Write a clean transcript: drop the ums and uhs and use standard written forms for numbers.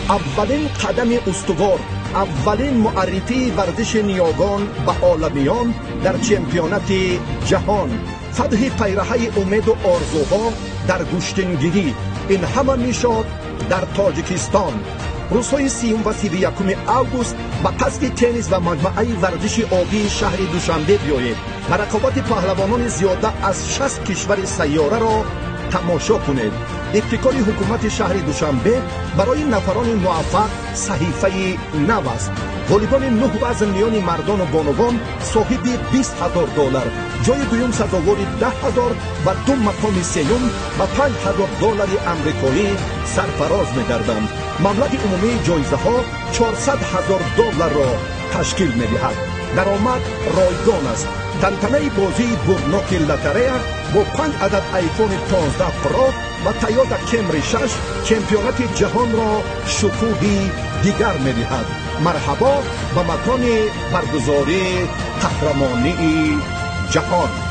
Аввалин қадами устувор, аввалин муаррифии варзиши ниёгон ба оламиён дар чемпионати ҷаҳон, фатҳи пайраҳаи умеду орзуҳо дар гӯштингирӣ, ин ҳама мешод дар Тоҷикистон. Рӯзҳои 30 ва 31 август ба қасри теннис ва маҷмӯаи варзиши обии шаҳри Душанбе биёед ва рақобати паҳлавонони зиёда аз 60 кишвари сайёраро тамошо кунед. Ибтикори ҳукумати шаҳри Душанбе барои нафарони муваффақ саҳифаи нав аст. Ғолибони нӯҳ вазн миёни мардону бонувон соҳиби 20 000 доллар, ҷои дуюм сазовори 10 000 ва ду мақоми сеюм ба 5000 доллари амрикоӣ сарфароз мегарданд. Маблағи умумии ҷоизаҳо 400 000 долларро ташкил медиҳад. Даромад ройгон аст. Тантанаи бозии бурдноки лотарея бо панҷ адад айфони 15 Про ва Тойота Кемри 6 чемпионати ҷаҳонро шукӯҳи дигар медиҳад. Марҳабо ба макони баргузории қаҳрамонии ҷаҳон!